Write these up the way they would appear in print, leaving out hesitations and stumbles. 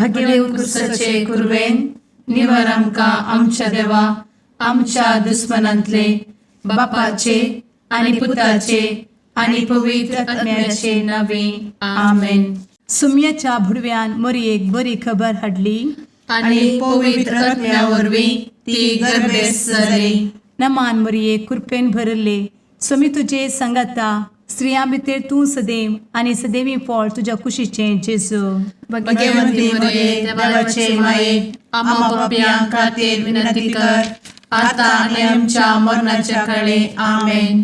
भगेवंत क्रुसाचे कुरवेन निवर आमकां आमच्या देवा आमच्या दुस्मनांतले बापाचे आनी पुताचे आनी पवित्र आत्म्याचे नावे. आमेन. सुम्याच्या भुडव्यान मोरयेक बरी खबर हाडली आनी पवित्र आत्म्या वरवीं ती गर्भेस्त जाली. नमान मोरये, कृपेन भरले, स्वामी तुजे सांगाता. स्त्रियां भितर तूं सदैव आनी सदैवी फळ तुज्या कुशीचें जेजू. भगवंती मरिये, देवाचे माये, आम्हा पापयां खातीर विनंती कर, आता आनी आमच्या मरणाच्या काळे. आमेन.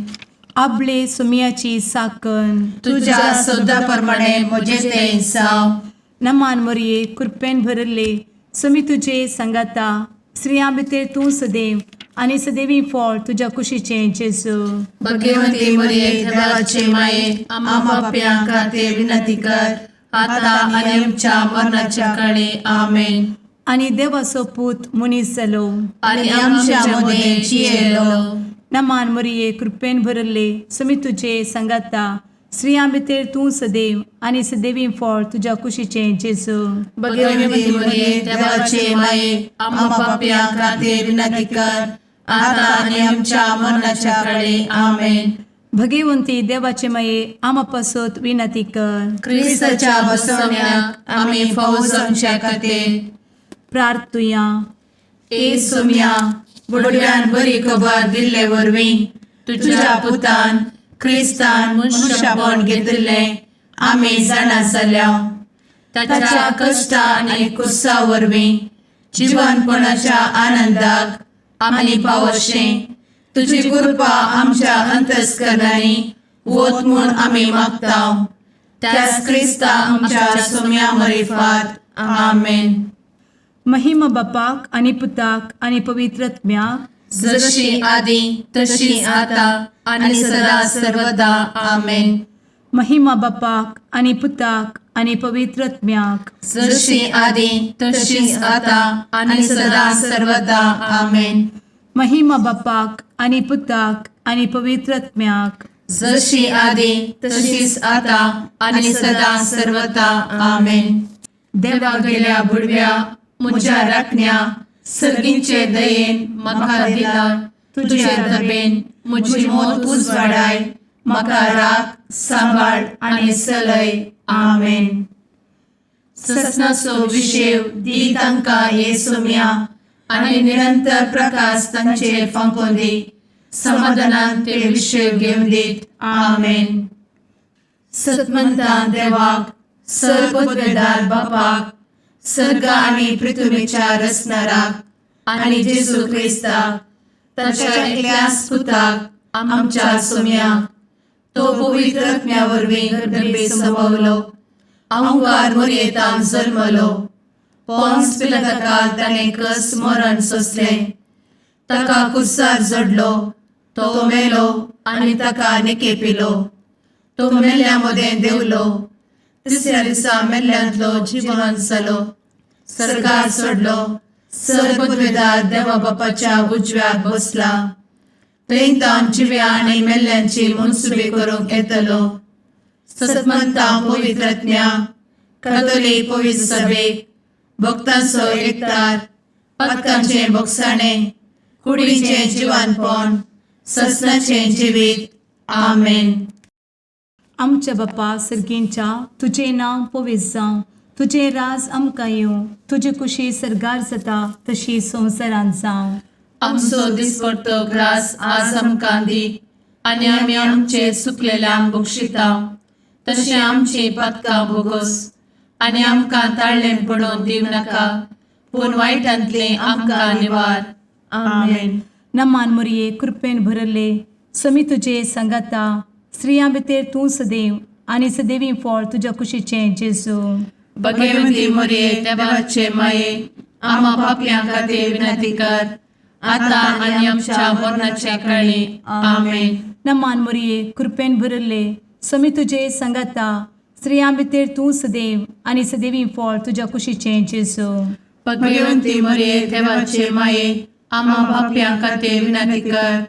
आबले सुम्याची साकन. तुझ्या शब्दा प्रमाणे म्हजें तें जावं. नमान मोरये, कृपेन भरले, स्वामी तुजे सांगाता. स्त्रियां भितर तूं सदैव आनी सदैवी फळ तुज्या कुशीचें जेजू. भगवंती मरिये, देवाचे माये, आम्हा पापयां खातीर विनंती कर, आता आनी आमच्या मरणाच्या काळे. आमेन. आनी देवाचो पूत मनीस जालो आनी आमच्या मदें जियेलो. नमान मोरये, कृपेन भरले, स्वामी तुजे सांगाता. स्त्रियां भितर तूं सदैव आनी सदैवी फळ तुज्या कुशीचें जेजू. भगवंती मरिये, देवाचे माये, आम्हा पापयां खातीर विनंती कर, आता आनी आमच्या मरणाच्या काळे. आमेन. भगवंती देवाचे माये, आमा पासत विनंती कर. क्रिस्ताच्या बसवण्याक आमी फावो जावच्या खातीर. प्रार्थुया. ए सोम्या, बुडव्यान बरी खबर दिल्ले वरवीं तुझ्या पुतान क्रिस्तान मनुष्यपण घेतिल्लें आमी जाणा जाल्या. ताच्या कश्टा आनी कुर्सा वरवीं जिवनपणाच्या आनंदाक आमी पावशें तुजी कृपा आमच्या अंतस्करणांनी वत म्हूण आमी मागता, त्याच क्रिस्ता आमच्या सोम्या मरिफात. आमेन. महिमा बापाक आनी पुताक आनी पवित्र आत्म्याक. जशी आदी तशी आता आणि सदा सर्वदा. आमेन. महिमा बापाक आनी पुताक आनी पवित्र आत्म्याक. जशी आदी तशीच आता आणि सदा सर्वदा. आमेन. महिमा बापाक आनी पुताक आनी पवित्र आत्म्याक. जशी आदी तशीच आता आणि सदा सर्वदा. आमेन. देवा गेल्या बुडव्या म्हज्या राखण्या, सर्गींचे दयेन म्हाका दिला तुझे दबेन म्हजी मोत उजवाडाय, म्हाका राख, सांबाळ आनी चलय. आमेन. ससनाचो विशेव दी तांकां हे सोम्या आनी निरंतर प्रकाश तांचेर फांकोवन दी. समाधानान ते विशेव घेवन दीत. आमेन. सतमंतान देवाक, सर्वपदवेदार बापाक, सर्ग आनी पृथ्वीच्या रचणाराक आनी जेजू क्रिस्ताक ताच्या एकल्याच पुताक आमच्या सोम्याक, तो पवित्र आत्म्या वरवीं गर्भे संभवलो, अंकार मोरयेतान जल्मलो, पोन्स पिलाताकाल ताणें कस मरण सोंसलें, ताका कुर्सार जडलो, तो मेलो आनी ताका निकेपिलो, तो मेल्ल्या मदें देंवलो, तिसऱ्या दिसा मेल्ल्यांतलो जिवन जालो, सर्गार चडलो, सर्वपदवेदार देवा बापाच्या उजव्याक बसला, थंय तावन जिव्या आनी मेल्ल्यांची मनसुबी करूंक येतलो. सतमंता पवित्र आत्म्या, कातोलीक पवित्र सभेक, भक्तांचो एकतार, पातकांचें भोगसाणें, कुडीचें जिवानपण, ससनाचें जिवीत. आमेन. आमच्या बापा सर्गींच्या, तुजें नांव पवित्र जावं, तुजें राज आमकां येवं, तुजी कुशी सर्गार जाता तशी संवसारांत जावं. आमचो दिसपडतो ग्रास आज आमकां दी आनी आमी आमचे चुकलेल्यांक बक्षिता तशें आमची पातकां भोगोस आनी आमकां ताळ्ळें पडोवन दिवं नाका, पूण वायटांतलें आमकां निवार. आमेन. नमान मोरये, कृपेन भरले, समी तुजे सांगाता. स्त्रियां भितर तूं सदैव आनी सदैवी फळ तुज्या कुशीचें जेजू. भगवती मोरये, देवाचे माये, आम्हा पापयां खातीर विनंती कर, आता आनी आमच्या मरणाच्या काळी. आमेन. नमान मोरये, कृपेन भरले, समी तुजे सांगाता. स्त्रियां भितर तूं सदैव आनी सदैवी फळ तुज्या कुशीचें जेजू. भगवंती मोरये, देवाचे माये, आम्हा पापयां खातीर विनंती कर,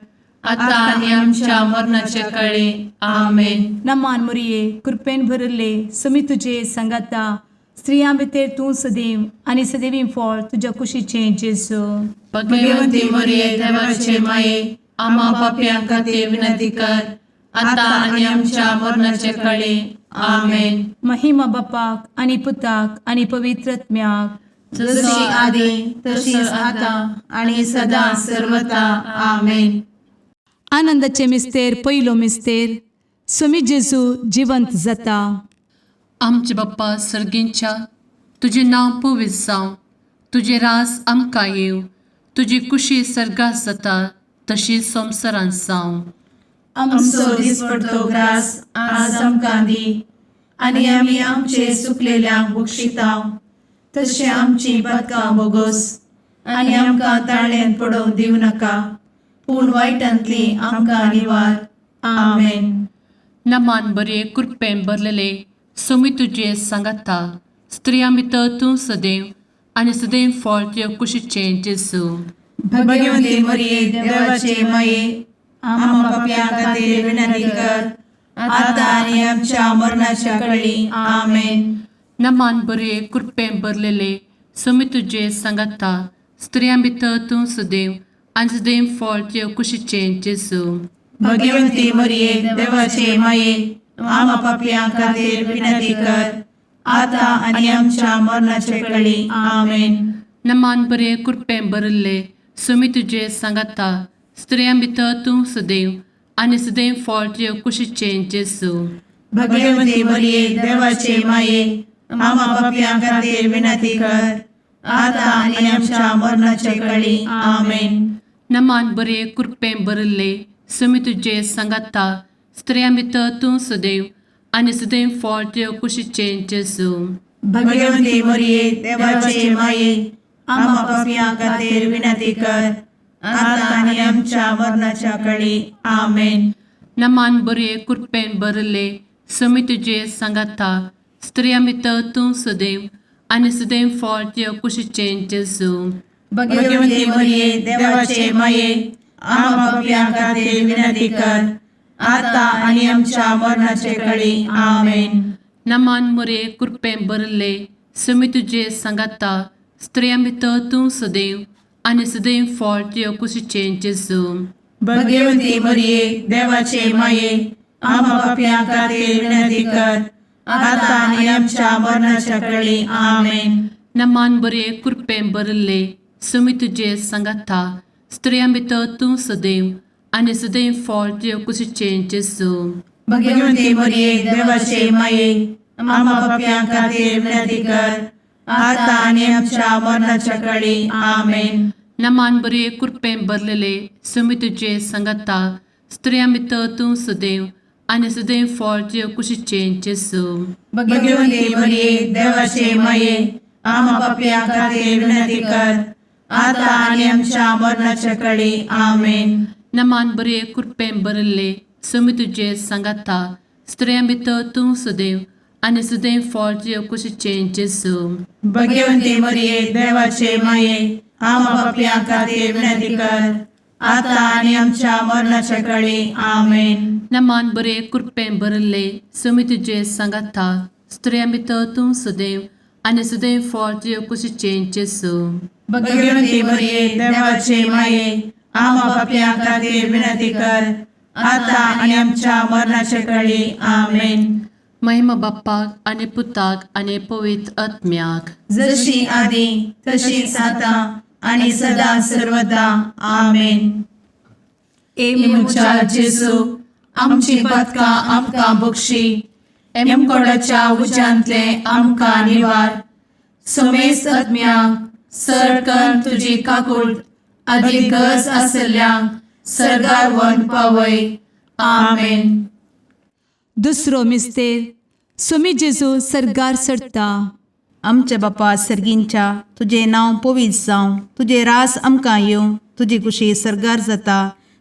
आता आनी आमच्या मरणाच्या काळी. आमेन. नमान मोरये, कृपेन भरले, समी तुजे सांगाता. स्त्रियां भितर तूं सदैव आनी सदैवी फळ तुज्या कुशीचें जेजू. भगवती मरिये, देवाचे माये, आम्हा पापयां खातीर विनंती कर, आतां आनी आमच्या मरणाचे कळी. आमेन. महिमा बापाक आनी पुताक आनी पवित्र आत्म्याक. जशी आदी तशीच आतां आनी सदां सर्वता. आमेन. आनंदाचे मिस्तेर, पयलो मिस्तेर, स्वामी जेजू जिवंत जाता. आमचे बाप्पा सर्गींच्या, तुजें नांव पवित्र जावं, तुजें रास आमकां येवं, तुजी कुशी सर्गात जाता तशी संवसारांत जावं. आमचो दिसपडतो ग्रास आज आमकां दी आनी आमी आमचे सुकलेल्यांक बक्षितांव तशें आमची पदकां बोगोस आनी आमकां ताळ्यान पडोवंक दिवं नाका, पूण वायटांतली आमकां निवार. आमेन. नमान बरे, कृपेन भरलेले, सोमी तुजे सांगाता, स्त्रियां भितर तूं सदैव आनी सदैव फळ तुजे कुशीचें जेजू. भगवंती मरिये, देवाचे माये, आम्हा पापयां खातीर विनंती कर, आतां आनी आमच्या मरणाच्या कळी. आमेन. नमान बरे, कृपेन भरलेले, सोमी तुजे सांगाता, स्त्रियां भितर तूं सदैव आनी सदैव फळ तुजे कुशीचें जेजू. भगवंती मरिये, देवाचे माये, आम्हा पापयां खातीर विनंती कर, आतां आनी आमच्या मरणाचे कळी. आमेन. नमान बरे, कृपेन भरिल्ले, सोमी तुजे सांगाता, स्त्रियां भितर तूं सदैव आनी सदैव फळ तुजे कुशीचें जेजू. भगवंती मरिये, देवाचे माये, आम्हा पापयां खातीर विनंती कर, आतां आनी आमच्या मरणाचे कळी. आमेन. नमान बरे, कृपेन भरिल्ले, सोमी तुजे सांगाता, स्त्रियां भितर तूं सदैव आनी सदैव फळ तुजे कुशीचें जेजू. भगवंती मरिये, देवाचे माये, आम्हा पापयां खातीर विनंती कर, आतां आनी आमच्या मरणाच्या कळी. आमेन. नमान बरे, कृपेन भरिल्ले, सोमी तुजे सांगाता, स्त्रियां भितर तूं सदैव आनी सदैव फळ तुजे कुशीचें जेजू. भगवंती मरिये, देवाचे माये, आम्हा पापयां खातीर विनंती कर, आतां आनी आमच्या मरणाचे कळी. आमेन. नमान मोरे, कृपेन भरिल्ले, सोमी तुजे सांगाता, स्त्रियां भितर तूं सदैव आनी सदैव फळ तुजे कुशीचें जेजू. भगवंती मरिये, देवाचे माये, आम्हा पापयां खातीर विनंती कर, आतां आनी आमच्या मरणाच्या कळी. आमेन. नमान बरे, कृपेन भरिल्ले, सोमी तुजे सांगाता, स्त्रियां भितर तूं सदैव आनी सदैव फळ तुजे कुशीचें जेजू. भगवंती मरिये, देवाचे माये, आम्हा पापयां खातीर विनंती कर, आतां आनी आमच्या मरणाच्या कळी. आमेन. नमान बरे, कृपेन भरलेले, सोमी तुजे सांगाता, स्त्रियां भितर तूं सदैव आनी सदैव फळ तुजे कुशीचें जेजू. भगवंती मरिये, देवाचे माये, आम्हा पापयां खातीर विनंती कर, आतां आनी आमच्या मरणाच्या कळी. आमेन. नमान बरे, कृपेन भरिल्ले, सोमी तुजे सांगाता, स्त्रियां भितर तूं सदैव आनी सदैव फळ तुजे कुशीचें जेजू. भगवंती मरिये, देवाचे माये, आम्हा पापयां खातीर विनंती कर, आतां आनी आमच्या मरणाच्या कळी. आमेन. नमान बरे, कृपेन भरिल्ले, सोमी तुजे सांगाता, स्त्रियां भितर तूं सदैव आनी सदैव फळ तुजे कुशीचें जेजू. भगवंती मरिये, देवाचे माये, आम्हा पापयां खातीर विनंती कर, आतां आनी आमच्या मरणाच्या कळी. आमेन. महिमा बाप्पाक आनी पुताक आनी पवित्र आत्म्याक. जशी आदी तशीच आतां आनी सदां सर्वदा. आमेन. ए म्हज्या जेजू, आमची पदकां आमकां बक्षी, एमकोडाच्या उज्यांतले आमकां निवार, समेस्त आत्म्यांक सरकन तुजी काकूळ आदी गरज आसल्ल्यांक सर्गार वन पावय. आमेन. दुसरो मिस्तेर, स्वामी जेजू सर्गार चडता. आमच्या बापा सर्गींच्या, तुजें नांव पवित्र जावं, तुजें रास आमकां येवं, तुजी कुशी सर्गार जाता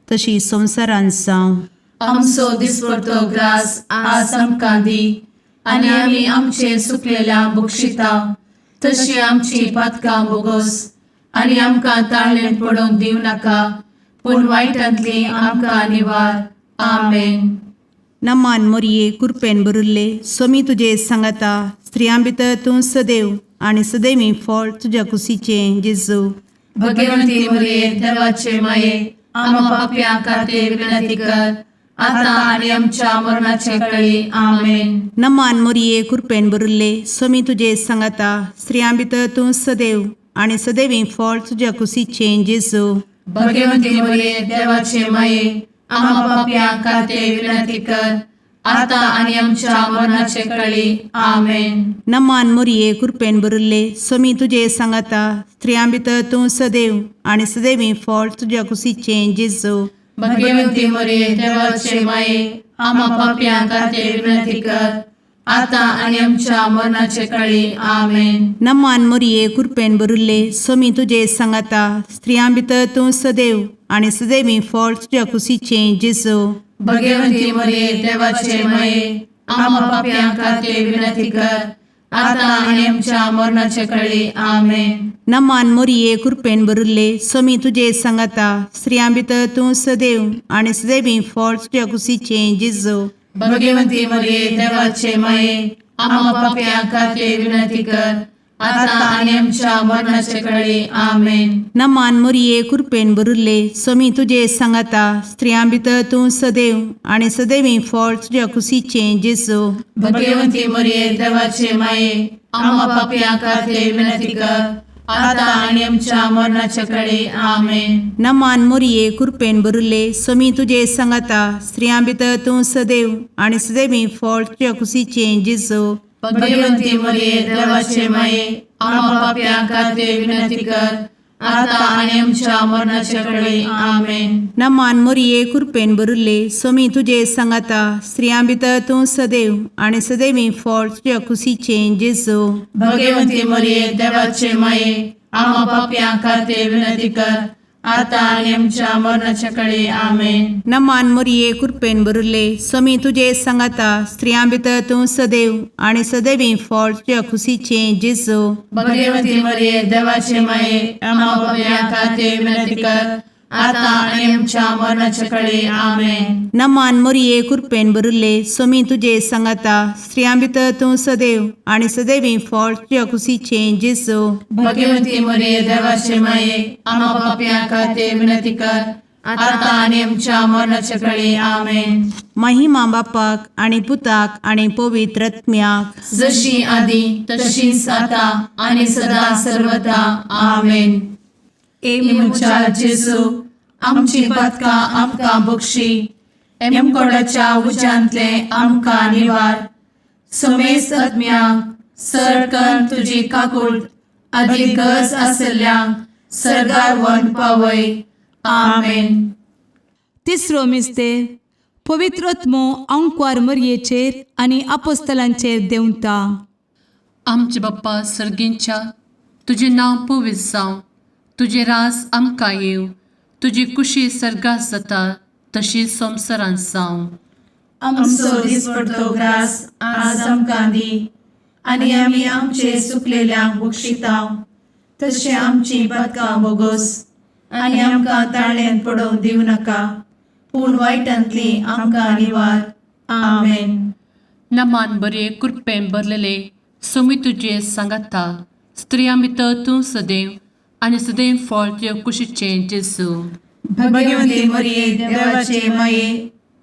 तशी संवसारांत जावं. आमचो दिसपडतो ग्रास आज आमकां दी आनी आमी आमचे सुकलेल्या बक्षिता तशी आमची पातकां बोगोस आनी आमकां ताळ्ळें पडोवंक दिवं नाका, पूण वायटांतली आमकां निवार. आमेन. नमान मोरये कुरपेन भरिल्ले सोमी तुजे सांगाता स्त्रियां भितर तूं सदैव आनी सदैवी फळ तुज्या कुशीचें जेजू. भगवंती मरिये देवाचे माये आम्हा पापयां खातीर विनंती कर आता आनी आमच्या मरणाचे कळी. आमेन. नमान मोरये कुरपेन भरिल्ले सोमी तुजे सांगाता स्त्रियां भितर तूं सदैव आनी सदैवी फळ तुज्या कुशीचें जेजू. भगवंती मरिये देवाचे माये आम्हा पापयां खातीर विनंती कर आता आनी आमच्या मरणाचे कळी. आमेन. नमान मोरये कुरपेन भरिल्ले सोमी तुजे सांगाता स्त्रियां भितर तूं सदैव आनी सदैवी फळ तुज्या कुशीचें जेजू. भगवंती मरिये देवाचे माये आम्हा पापयां खातीर विनंती कर आता आनी आमच्या मरणाचे कळी. आमेन. नमान मोरये कुरपेन भरिल्ले सोमी तुजे सांगाता स्त्रियां भितर तूं सदैव आनी सदैवी फळ तुज्या कुशीचें जेजू. भगवंती मरिये देवाचे माये आम्हा पापयां खातीर विनंती कर आता आनी आमच्या मरणाचे कळी. आमेन. नमान मोरये कुरपेन भरिल्ले सोमी तुजे सांगाता स्त्रियां भितर तूं सदैव आनी सदैवी फळ तुज्या कुशीचें जेजू. भगवंती मरिये देवाचे माये आम्हा पापयां खातीर विनंती कर आता आनी आमच्या मरणाचे कळी. आमेन. नमान मोरये कुरपेन भरिल्ले सोमी तुजे सांगाता स्त्रियां भितर तूं सदैव आनी सदैवी फळ तुज्या कुशीचें जेजू. भगवंती मरिये देवाचे माये आम्हा पापयां खातीर विनंती कर आता आनी आमच्या मरणाचे कळी. आमेन. नमान मोरये कुरपेन भरिल्ले सोमी तुजे सांगाता स्त्रियां भितर तूं सदैव आनी सदैवी फळ तुज्या कुशीचें जेजू. भगवंती मरिये देवाचे माये आम्हा पापयां खातीर विनंती कर आता आनी आमच्या मरणाचे कळी. आमेन. नमान मोरये कुरपेन भरिल्ले सोमी तुजे सांगाता स्त्रियां भितर तूं सदैव आनी सदैवी फळ तुज्या कुशीचें जेजू. भगवंती मरिये देवाचे माये आम्हा पापयां खातीर विनंती कर आता आनी आमच्या मरणाचे कळी. आमेन. नमान मोरये कुरपेन भरिल्ले सोमी तुजे सांगाता स्त्रियां भितर तूं सदैव आनी सदैवी फळ तुज्या कुशीचें जेजू. भगवंती मरिये देवाचे माये आम्हा पापयां खातीर विनंती कर आता आनी आमच्या मरणाचे कळी. आमेन. नमान मोरये कुरपेन भरिल्ले सोमी तुजे सांगाता स्त्रियां भितर तूं सदैव आनी सदैवी फळ तुज्या कुशीचें जेजू. भगवंती मरिये देवाचे माये आम्हा पापयां खातीर विनंती कर आता आनी आमच्या मरणाचे कळी. आमेन. महिमा बापाक आनी पुताक आनी पवित्र आत्म्याक. जशी आदी तशीच आता आनी सदा सर्वदा. आमेन. ए म्हज्या जेजू आमची पातकां आमकां बक्षी एमकोडाच्या उज्यांतले आमकां निवार समेस्त आत्म्यांक सरकन तुजी काकूट आदी गरज आसल्ल्यांक सरगार वन पावय. आमेन. तिसरो मिस्तेर पवित्र आत्मो अंकवार मरयेचेर आनी आपोस्तलांचेर देंवता. आमचे बाप्पा सर्गींच्या तुजें नांव पवित्र जावं, तुजें राज आमकां येवं, तुजी कुशी सर्गात जाता तशी संवसारांत जावं. आमचो दिसपडतो ग्रास आज आमकां दी आनी आमी आमचे सुकलेल्यांक बक्षितांव तशें आमची पातकां बोगोस आनी आमकां ताळ्यांत पडोवंक दिवं नाका पूण वायटांतली आमकां निवार. आमेन. नमान बरे कृपेन भरलेले सोमी तुजे सांगाता स्त्रियां भितर तूं सदैव आनी सदैव फळ तुज्या कुशीचें जेजू. भगवंती मरिये देवाचे माये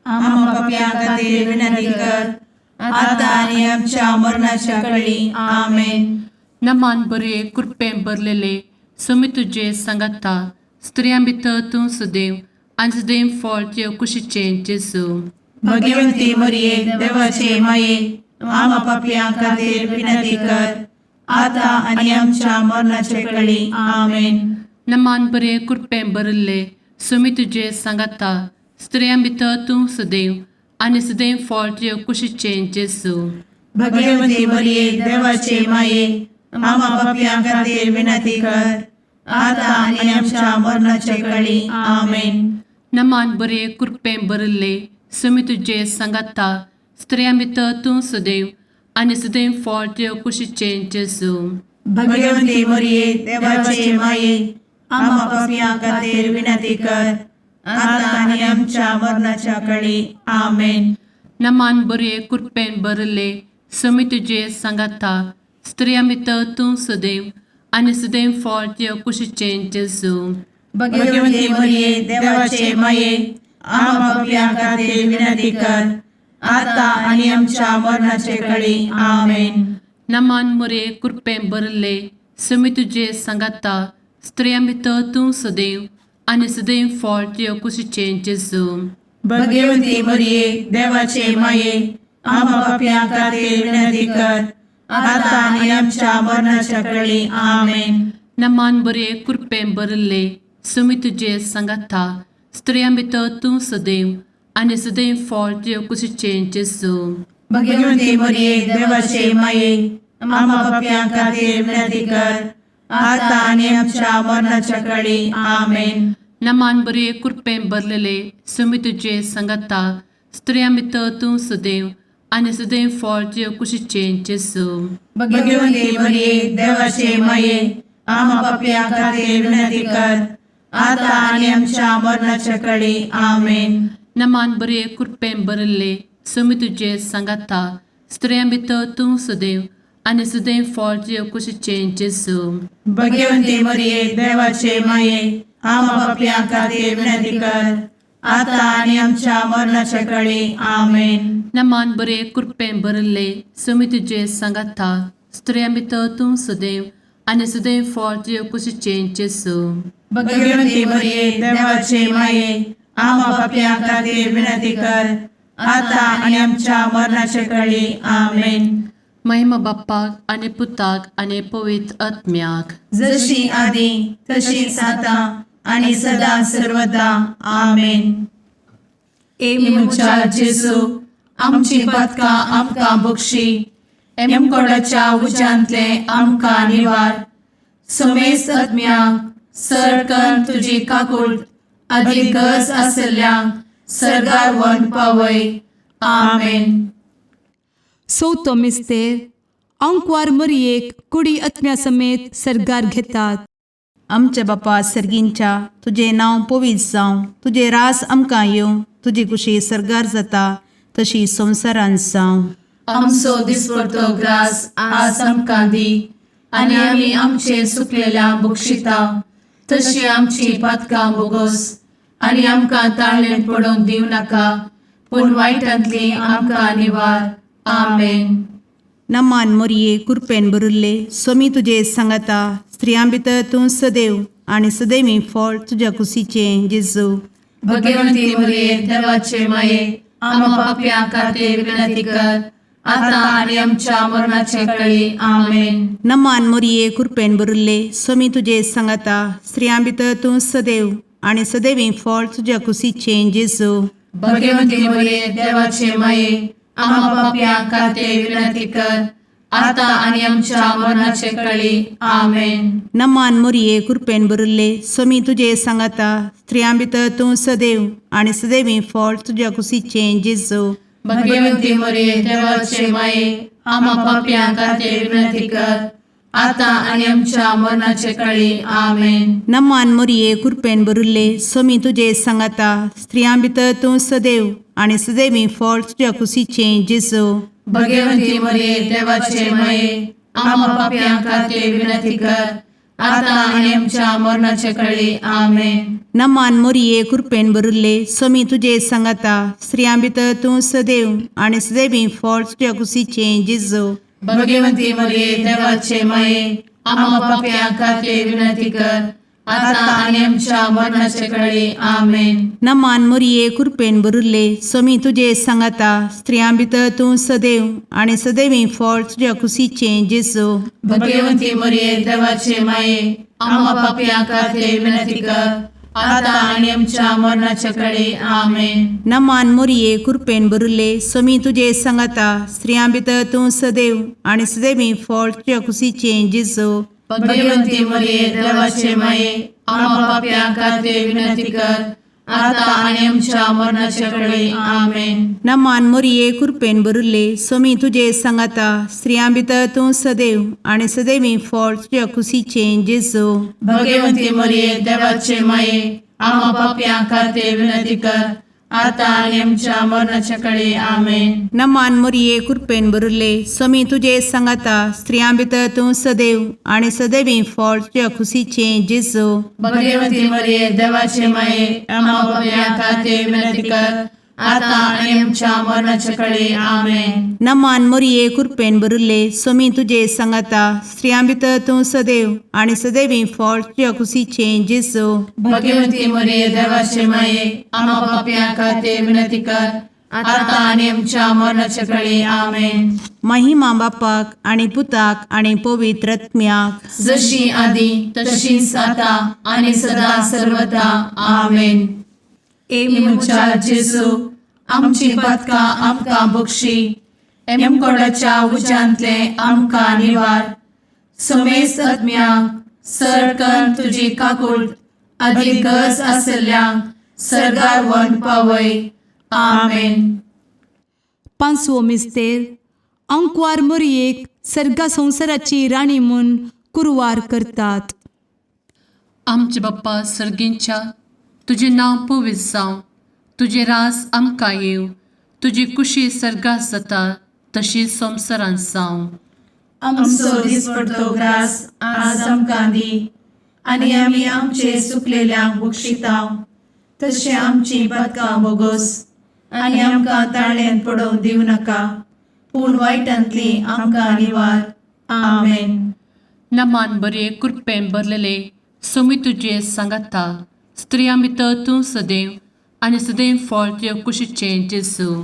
आम्हा पापयां खातीर विनंती कर आता आनी आमच्या मरणाच्या कळी. आमेन. नमान बरे कृपेन भरलेले सोमी तुजे सांगाता स्त्रियां भितर तूं सदैव आनी सदैव फळ तुज्या कुशीचें जेजू. भगवंती मरिये देवाचे माये आम्हा पापयां खातीर विनंती कर आता आनी आमच्या मरणाच्या कळी. आमेन. नमान बरे कृपेन भरिल्ले सोमी तुजे सांगाता स्त्रियां भितर तूं सदैव आनी सदैव फळ तुज्या कुशीचें जेजू. भगवंती मरिये देवाचे माये आम्हा पापयां खातीर विनंती कर आता आनी आमच्या मरणाच्या कळी. आमेन. नमान बरे कृपेन भरिल्ले सोमी तुजे सांगाता स्त्रियां भितर तूं सदैव आनी सदैव फळ तुज्या कुशीचें जेजू. भगवंती मरिये देवाचे माये आम्हा पापयां खातीर विनंती कर आता आनी आमच्या मरणाच्या कळी. आमेन. नमान बरये कृपेन भरले समी तुजे सांगाता स्त्रिया भितर तूं सदैव आनी सदैव फळ तुज्या कुशीचें जेजू. भगवती मरिये, देवाचे माये, आम्हा पापयां खातीर विनंती कर, आता आनी आमच्या मरणाचे कळी. आमेन. नमान मुरे कृपेन भरले समी तुजे सांगाता स्त्रिया भितर तूं सदैव आनी सदैव फळ तुज्या कुशीचें जेजू. भगवती मरिये, देवाचे माये, आम्हा पापयां खातीर विनंती कर, आता आनी आमच्या मरणाच्या कळी. आमेन. नमान बरे कृपेन भरले समी तुजे सांगाता स्त्रिया भितर तूं सदैव आनी सदैव फळ तुज्या कुशीचें जेजू. भगवती मरिये, देवाचे माये, आम्हा पापयां खातीर विनंती कर, आता आनी आमच्या मरणाच्या कळी. आमेन. नमान बरे कृपेन भरलेले समी तुजे सांगाता स्त्रिया भितर तूं सदैव आनी सदैव फळ तुज्या कुशीचें जेजू. भगवती मरिये, देवाचे माये, आम्हा पापयां खातीर विनंती कर, आता आनी आमच्या मरणाच्या कळी. आमेन. नमान बरे कृपेन भरले समी तुजे सांगाता स्त्रिया भितर तूं सदैव आनी सदैव फळ तुज्या कुशीचें जेजू. भगवती मरिये, देवाचे माये, आम्हा पापयां खातीर विनंती कर, आता आनी आमच्या मरणाच्या कळी. आमेन. नमान बरे कृपेन भरले समी तुजे सांगाता स्त्रिया भितर तूं सदैव आनी सदैव फळ तुज्या कुशीचें जेजू. भगवती मरिये, देवाचे माये, आम्हा पापयां खातीर विनंती कर, आता आनी आमच्या मरणाच्या कळी. आमेन. महिमा बाप्पाक आनी पुताक आनी पवित्र आत्म्याक. जशी आदी तशीच आता आणि सदा सर्वदा. आमेन. ए म्हज्या जेजू, आमची पातकां आमकां बक्षी, एमकोडाच्या उज्यांतले आमकां निवार, समेस्त आत्म्यांक सरकन तुजी काकूळ आदी गरज आसल्ल्यांक सरगार व्हरून पावय. आमेन. चवथो मिस्तेर आंकवार मरियेक कुडी आत्म्या समेत सर्गार घेतात. आमच्या बापा सर्गींच्या, तुजें नांव पवित्र जावं, तुजें रास आमकां येवं, तुजी कुशी सर्गार जाता तशी संवसारांत जावं. आमचो दिसपडतो ग्रास आज आमकां दी आनी आमी आमचे सुकलेल्या बक्षिता तशी आमची पातकां बोगोस आनी आमकां ताळणेंत पडोवंक दिवं नाका, पूण वायटांतली आमकां निवार. आमेन. नमान मोरये, कुरपेन भरिल्ले, सोमी तुजे सांगाता, स्त्रियां भितर तूं सदैव आनी सदैवी फळ तुज्या कुशीचें जेजू. भगवंती मरिये, देवाचे माये, आम्हा पापयां खातीर विनंती कर, आता आनी आमच्या मरणाचे कळी. आमेन. नमान मोरये, कुरपेन भरिल्ले, सोमी तुजे सांगाता, स्त्रियां भितर तूं सदैव आनी सदैवी फळ तुज्या कुशीचें जेजू. भगवंती मरिये, देवाचे माये, आम्हा पापयां खातीर विनंती कर, आता आनी आमच्या मरणाचे कळी. आमेन. नमान मोरये, कुरपेन भरिल्ले, सोमी तुजे सांगाता, स्त्रियां भितर तूं सदैव आनी सदैवी फळ तुज्या कुशीचें जेजू. भगवंती मरिये, देवाचे माये, आम्हा पापयां खातीर विनंती कर, आता आनी आमच्या मरणाचे कळी. आमेन. नमान मोरये, कुरपेन भरिल्ले, सोमी तुजे सांगाता, स्त्रियां भितर तूं सदैव आनी सदैवी फळ तुज्या कुशीचें जेजू. भगवंती मरिये, देवाचे माये, आम्हा पापयां खातीर विनंती कर, आता आनी आमच्या मरणाचे कळी. आमेन. नमान मोरये, कुरपेन भरिल्ले, सोमी तुजे सांगाता, स्त्रियां भितर तूं सदैव आनी सदैवी फळ तुज्या कुशीचें जेजू. भगवंती मरिये, देवाचे माये, आम्हा पापयां खातीर विनंती कर, आता आनी आमच्या मरणाचे कळी. आमेन. नमान मोरये, कुरपेन भरिल्ले, सोमी तुजे सांगाता, स्त्रियां भितर तूं सदैव आनी सदैवी फळ तुज्या कुशीचें जेजू. भगवंती मरिये, देवाचे माये, आम्हा पापयां खातीर विनंती कर, आता आनी आमच्या मरणाचे कळी. आमेन. नमान मोरये, कुरपेन भरिल्ले, सोमी तुजे सांगाता, स्त्रियां भितर तूं सदैव आनी सदैवी फळ तुज्या कुशीचें जेजू. भगवंती मरिये, देवाचे माये, आम्हा पापयां खातीर विनंती कर, आता आनी आमच्या मरणाचे कळी. आमेन. नमान मोरये, कुरपेन भरिल्ले, सोमी तुजे सांगाता, स्त्रियां भितर तूं सदैव आनी सदैवी फळ तुज्या कुशीचें जेजू. भगवंती मरिये, देवाचे माये, आम्हा पापयां खातीर विनंती कर, आतां आनी आमच्या मरणाच्या कडे आमेन. नमान मोरये, कृपेन भरिल्ले, स्वामी तुजे सांगाता. स्त्रियां भितर तूं सदैव आनी सदैवी फळ तुज्या खुशीचें जेजू. भगवती मरिये, देवाचे माये, आम्हा पापयां खातीर विनंती कर, आतां आनी आमच्या मरणाच्या कडे आमेन. नमान मोरये, कृपेन भरिल्ले, स्वामी तुजे सांगाता. स्त्रियां भितर तूं सदैव आनी सदैवी फळ तुज्या खुशीचें जेजू. भगवती मरिये, देवाचे माये, आम्हा पापयां खातीर विनंती कर, आतां आनी आमच्या मरणाच्या कडे आमेन. महिमा बापाक आनी पुताक आनी पवित्र आत्म्याक. जशी आदी तशीच आता आणि सदा सर्वदा आमेन. ए म्हज्या जेजू, आमची पदकां आमकां बक्षी, एमकोडाच्या उज्यांतले आमकां निवार, समेस्त आत्म्यांक सरकन तुजी काकूट आदी गरज आसल्ल्यांक सरगार वन पावय. आमेन. पांचवो मिस्तेर, आंकवार मोरयेक सर्गा संवसाराची राणी म्हूण कुरवार करतात. आमचे बाप्पा सर्गींच्या, तुजें नांव पवित्र जावं, तुजें राज आमकां येवं, तुजी कुशी सर्गात जाता तशी संवसारांत जावं. आमचो दिसपडतो ग्रास आज आमकां दी, आनी आमी आमचे सुकलेल्यांक बक्षितांव, तशें आमची पदकां बोगोस, आनी आमकां ताळ्यान पडोवंक दिवं नाका, पूण वायटांतली आमकां निवार. आमेन. नमान बरे, कृपेन भरलेले, सोमी तुजे सांगाता. स्त्रियां भितर तूं सदैव आनी सदैव फळ तुज्या कुशीचें जेजू.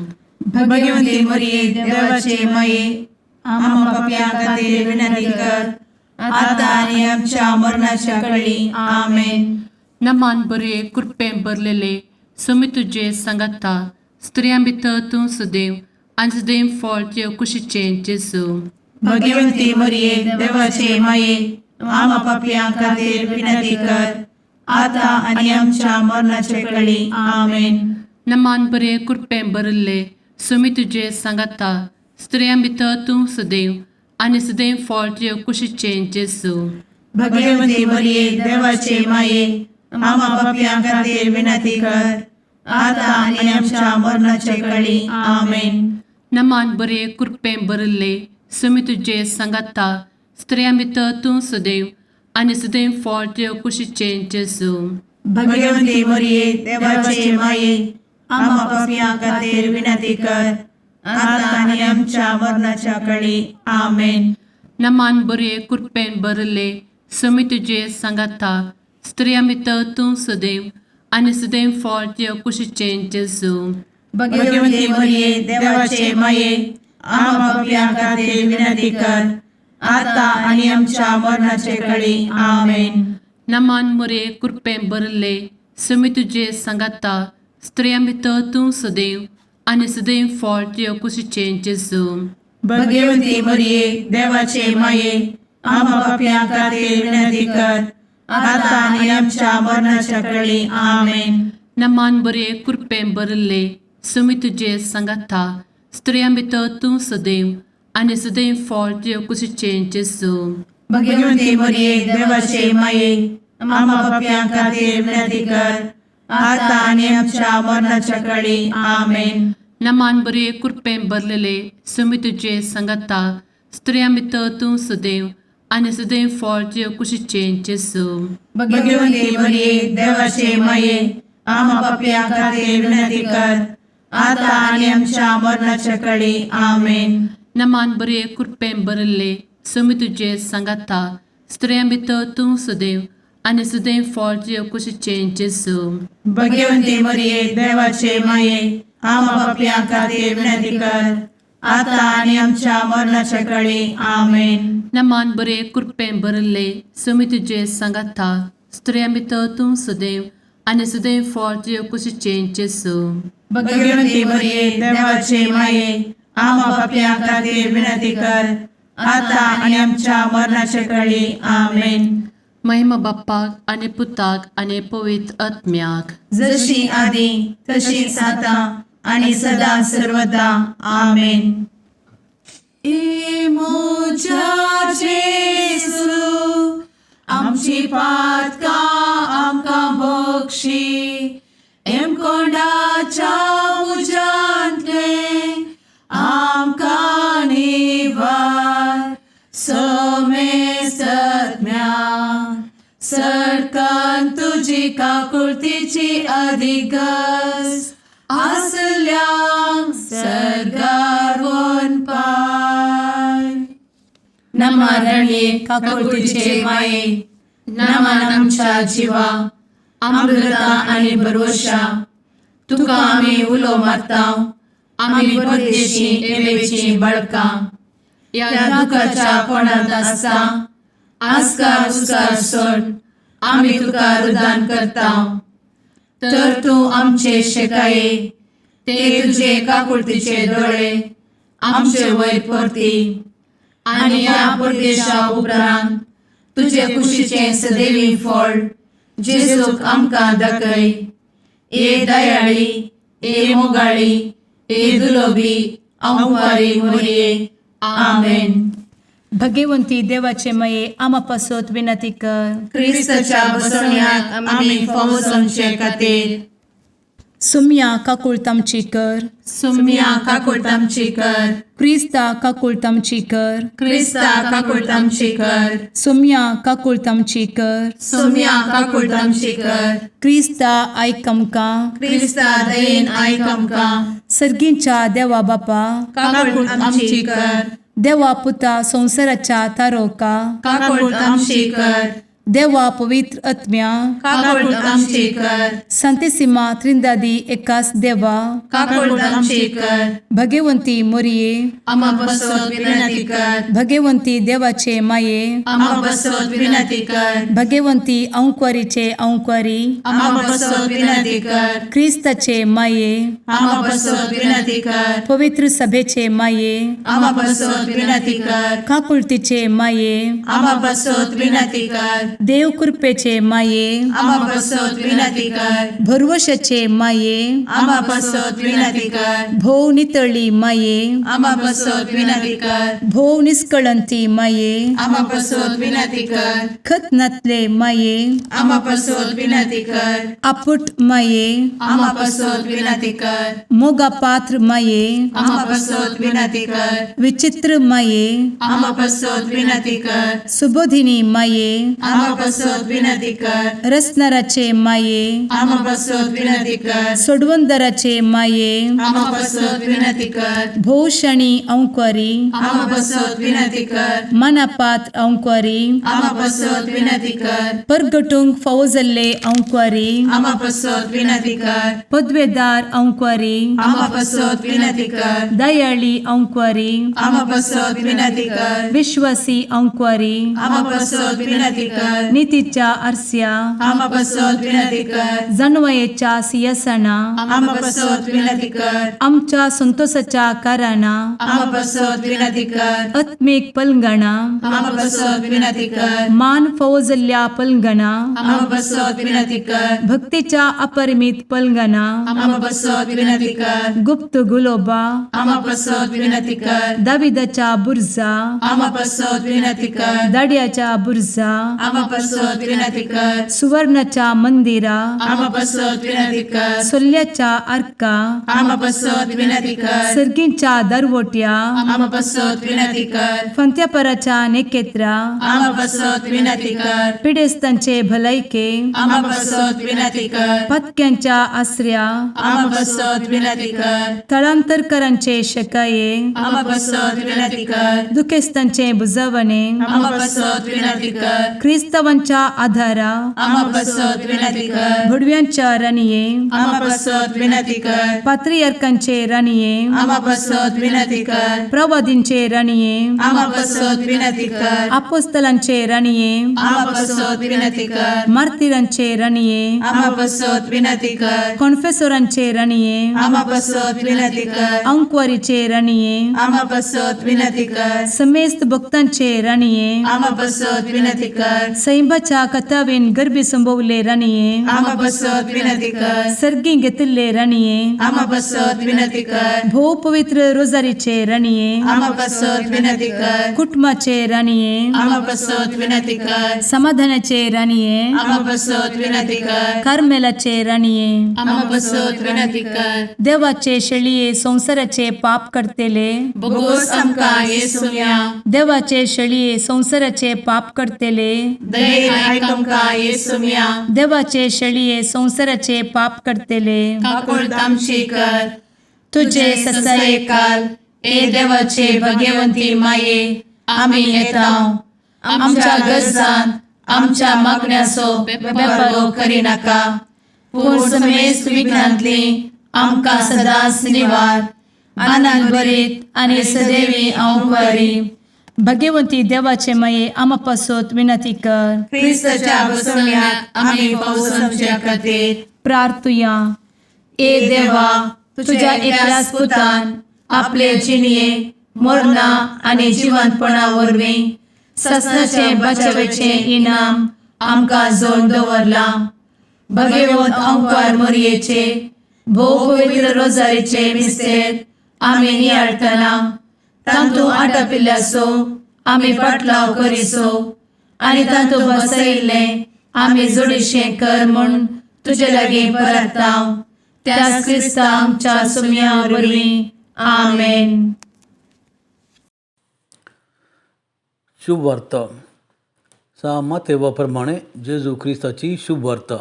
भगवती मरिये, देवाचे माये, आम्हा पापयां खातीर विनंती कर, आतां आनी आमच्या मरणाच्या कळी. आमेन. नमान बरे, कृपेन भरलेले, सोमी तुजे सांगाता. स्त्रियां भितर तूं सदैव आनी सदैव फळ तुज्या कुशीचें जेजू. भगवती मरिये, देवाचे माये, आम्हा पापयां खातीर विनंती कर, आतां आनी आमच्या मरणाचे कळी. आमेन. नमान बरे, कृपेन भरिल्ले, सोमी तुजे सांगाता. स्त्रियां भितर तूं सदैव आनी सदैव फळ तुज्या कुशीचें जेजू. भगवती मरिये, देवाचे माये, आम्हा पापयां खातीर विनंती कर, आतां आनी आमच्या मरणाचे कळी. आमेन. नमान बरे, कृपेन भरिल्ले, सोमी तुजे सांगाता. स्त्रियां भितर तूं सदैव आनी सदैव फळ तुज्या कुशीचें जेजू. भगवती मरिये, देवाचे माये, आम्हा पापयां खातीर विनंती कर, आतां आनी आमच्या मरणाच्या कळी. आमेन. नमान बरे, कृपेन भरिल्ले, सोमी तुजे सांगाता. स्त्रियां भितर तूं सदैव आनी सदैव फळ तुज्या कुशीचें जेजू. भगवती मरिये, देवाचे माये, आम्हा पापयां खातीर विनंती कर, आतां आनी आमच्या मरणाचे कळी. आमेन. नमान मोरे, कृपेन भरिल्ले, सोमी तुजे सांगाता. स्त्रियां भितर तूं सदैव आनी सदैव फळ तुज्या कुशीचें जेजू. भगवती मरिये, देवाचे माये, आम्हा पापयां खातीर विनंती कर, आतां आनी आमच्या मरणाच्या कळी. आमेन. नमान बरे, कृपेन भरिल्ले, सोमी तुजे सांगाता. स्त्रियां भितर तूं सदैव आनी सदैव फळ तुज्या कुशीचें जेजू. भगवती मरिये, देवाचे माये, आम्हा पापयां खातीर विनंती कर, आतां आनी आमच्या मरणाच्या कळी. आमेन. नमान बरे, कृपेन भरलेले, सोमी तुजे सांगाता. स्त्रियां भितर तूं सदैव आनी सदैव फळ तुज्या कुशीचें जेजू. भगवती मरिये, देवाचे माये, आम्हा पापयां खातीर विनंती कर, आतां आनी आमच्या मरणाच्या कळी. आमेन. नमान बरे, कृपेन भरिल्ले, सोमी तुजे सांगाता. स्त्रियां भितर तूं सदैव आनी सदैव फळ तुज्या कुशीचें जेजू. भगवती मरिये, देवाचे माये, आम्हा पापयां खातीर विनंती कर, आतां आनी आमच्या मरणाच्या कळी. आमेन. नमान बरे, कृपेन भरिल्ले, सोमी तुजे सांगाता. स्त्रियां भितर तूं सदैव आनी सदैव फळ तुज्या कुशीचें जेजू. भगवती मरिये, देवाचे माये, आम्हा पापयां खातीर विनंती कर, आतां आनी आमच्या मरणाच्या कळी. आमेन. महिमा बाप्पाक आनी पुताक आनी पवित्र आत्म्याक. जशी आदी तशीच आतां आणि सदा सर्वदा. आमेन. ए म्हज्या जेजू, आमची पातकां आमकां बक्षी, एमकोंडाच्या तुजी काकुळतीची अधिगस आसल्यांक सर्गार पाय. नमरणये काकुळतीचे माये, नमन आमच्या जिवा, अमृता आनी भरवशा, तुका आमी उलो मारता, आमी परदेशी एवेची बळकां ह्या दुखाच्या कोणांत आसता आस्कार उस्कार सोड आमी तुका रुदान करता, तर तूं आमचे शेकाये ते तुजे काकुळतीचे दोळे आमचे वयर परती आनी ह्या परदेशा उपरांत तुजे कुशीचें सदैवी फळ जेजूक आमकां दाखय. ए दयाळी, ए मोगाळी, ए दुलोबी अंवारी मोरये, आमेन. भगवंती देवाचे मये आमा पासत विनंती कर. क्रिस्ताच्या बसवण्याक आमी फावो जावचे खातीर. सुम्या काकुळत आमची कर. सुम्या काकुळट आमची कर. क्रिस्ता काकुळत आमची कर. क्रिस्ता काकुळट आमची कर. सुम्या काकुळत आमची कर. सुम्या काकुळट आमची कर. क्रिस्ता आयक आमकां. क्रिस्ता दयेन आयक आमकां. सर्गींच्या देवा बापा, काकुळट आमची कर. देवा पुता संवसाराच्या तारोका, काकुळट आमची कर. देवा पवित्र आत्म्या, काकुळट आमची कर. संतेसिमा त्रिंदादी एकास देवा, काकुळट आमची कर. भगवंती मोरये, आमा बसत विनंती कर. भगवंती देवाचे माये, आमा बसत विनंती कर. भगवंती अंक्वारीचे अंक्वारी, आमा बसत विनंती कर. क्रिस्ताचे माये, आमा बसत विनंती कर. पवित्र सभेचे माये, आमा बसत विनंती कर. काकुळतीचे माये, आमा बसत विनंती कर. देव कृपेचे माये, आमा बसत विनंती कर. भरवशाचे माये, आमा बसत विनंती कर. भोव नितळी माये, आमा बसत विनंती कर. भोव निस्कळंती माये, आमा बसत विनंती कर. खत नातले माये, आमा बसत विनंती कर. आपुट माये, आमा बसत विनंती कर. मोगा पात्र माये, आमा बसत विनंती कर. विचित्र माये, आमा बसत विनंती कर. सुबोधिनी माये, आमा बसत विनंती कर. रसनाराचे माये, आमा बसत विनंती कर. सोडवंदराचे माये, आमा बसत विनंती कर. भोवशणी अंक्वारी, आमा बसत विनंती कर. मनापात्र अंक्वारी, आमा बसत विनंती कर. परगटूंक फावो जाल्ले अंक्वारी, आमा बसत विनंती कर. पदवेदार अंक्वारी, आमा बसत विनंती कर. दयाळी अंक्वारी, आमा बसत विनंती कर. विश्वासी अंक्वारी, आमा बसत विनंती कर. नितीच्या आरस्या, आमा बसत विनंती कर. जानवयेच्या सियासना, आमा बसत विनंती कर. आमच्या संतोषाच्या कारणां, आमा बसत विनंती कर. आत्मीक पलंगणा, आमा बसत विनंती कर. मान फावो जाल्ल्या पलंगणा, आमा बसत विनंती कर. भक्तीच्या अपरिमित पलंगणा, आमा बसत विनंती कर. गुप्त गुलोबा, आमा बसत विनंती कर. दाविदाच्या बुर्जा, आमा बसत विनंती कर. दाड्याच्या बुर्जा, आमा बसत विनंती कर. सुवर्णाच्या मंदिरा, आमा बसत विनंती कर. सोल्ल्याच्या आर्का, आमा बसत विनंती कर. सर्गींच्या दरवट्या, आमा बसत विनंती कर. फंत्यापराच्या नेकेत्रा, आमा बसत विनंती कर. पिडेस्तांचे भलायके, आमा बसत विनंती कर. पत्क्यांच्या आसऱ्या, आमा बसत विनंती कर. थळांतरकरांचे शकाये, आमा बसत विनंती कर. दुखेस्तांचे बुजवणे, आमा बसत विनंती कर. क्रिस्तावांच्या आधारा, आमा बसत विनंती कर. भुडव्यांच्या राणये, आमा बसत विनंती कर. पात्रियर्कांचे राणये, आमा बसत विनंती कर. प्रवादींचे राणये, आमा बसत विनंती कर. आपोस्तलांचे राणये, आमा बसत विनंती कर. मार्तिरांचे राणये, आमा बसत विनंती कर. कॉन्फेसोरांचे राणये, आमा बसत विनंती कर. अंक्वारीचे राणये, आमा बसत विनंती कर. समेस्त भक्तांचे राणये, आमा बसत विनंती कर. सैंबाच्या कथावेन गर्भी संभवले राणये, आमा बसत विनंती कर. सर्गी घेतिल्ले राणये, आमा बसत विनंती कर. भोव पवित्र रोजारीचे राणये, आमा बसत विनंती कर. कुटुंबाचे राणये, आमा बसत विनंती कर. समाधानाचे राणये, आमा बसत विनंती कर. कार्मेलाचे राणये, आमा बसत विनंती कर. देवाचे शेळये संवसाराचे पाप करतेले, बोगोस आमकां येसुया. देवाचे शेळये संवसाराचे पाप करतेले, दयेन आयक आमकां येसुम्या. देवाचे शेळये संवसाराचे पाप करतले, काकुळट आमची कर. तुजे ससायेकाल ए देवाचे भगवंती माये, आमी येता आमच्या गरजान आमच्या मागण्याचो बेपर्वो करिनाका, पूण समेस्त विघ्नांतली आमकां सदांच निवार. आनंद भरीत आनी सदैवी अंवकारी भगवंती देवाचे माये, आमा पासत विनंती कर. क्रिस्ताच्या बसवण्यात आमी पावसाच्या खातीर प्रार्थुया. ए देवा, तुझ्या एकल्याच पुतान आपले जिणये मरणा आनी जिवंतपणा वरवीं ससनाचे बचावेचें इनाम आमकां जोड दवरलां. भगवंत अंकार मोरयेचे भोव पवित्र रोजारीचे मिस्तेर आमी नियाळटना तांतू आटापिल्ल्याचो आमी पाटलाव करिसो आनी तांतू बसयिल्लें आमी जोडीशें कर म्हूण तुजे लागीं परताव, त्याच क्रिस्ता आमच्या सुम्या वरवीं. आमेन. शुभ वार्ता सा मातेवा प्रमाणे जेजू क्रिस्ताची शुभ वार्ता,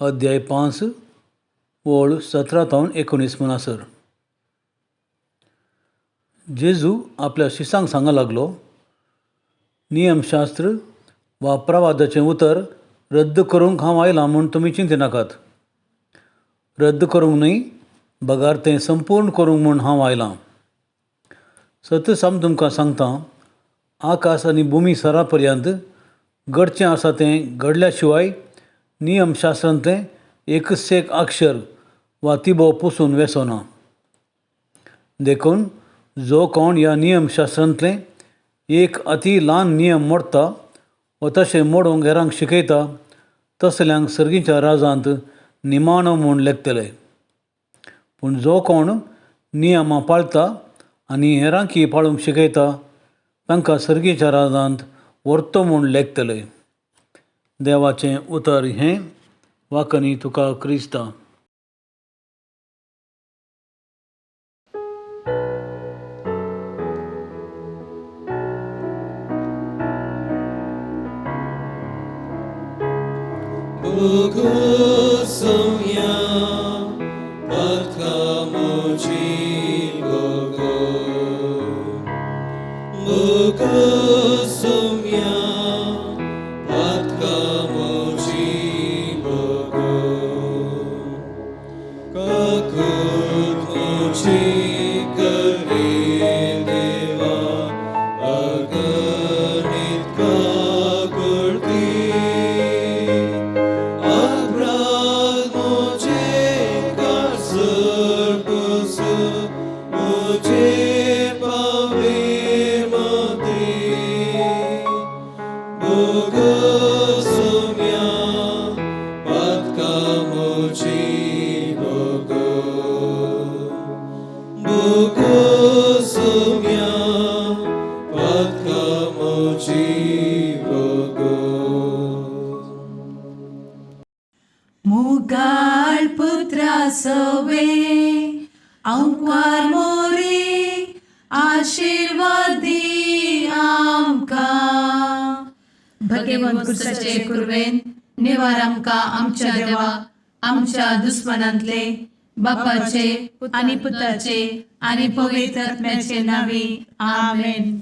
अध्याय 5 ओळ 17 तावन 19 म्हणसर. जेजू आपल्या शिसांक सांगा लागलो, नियमशास्त्र वा प्रवादाचें उतर रद्द करूंक हांव आयलां म्हूण तुमी चिंतिनाकात. रद्द करूंक न्हय, बगार तें संपूर्ण करूंक म्हूण हांव आयलां. सत हांव तुमकां सांगता, आकाश आनी भुमी सरा पर्यंत घडचें आसा तें घडल्या शिवाय नियमशास्त्रांतलें एकच एक अक्षर वा तिबो पुसून वेसना. देखून जो कोण ह्या नियमशास्त्रांतलें एक अती ल्हान नियम मोडटा वा तशें मोडूंक हेरांक शिकयता, तसल्यांक सर्गीच्या राजांत निमाणो म्हूण लेखतले. पूण जो कोण नियमां पाळटा आनी हेरांकी पाळूंक शिकयता, तांकां सर्गीच्या राजांत व्हरतो म्हूण लेखतले. देवाचें उतर हें. वाकनी तुका क्रिस्ता. मुगाळ पुत्रा सवे अंकार मोरे आशीर्वादी आमकां. भगवंत कुर्साचे कुर्वेन निवार आमकां आमच्या देवा आमच्या दुस्मनांतले, बापाचे आनी पुताचे आनी पवित्र आत्म्याचे नांवी. आमेन.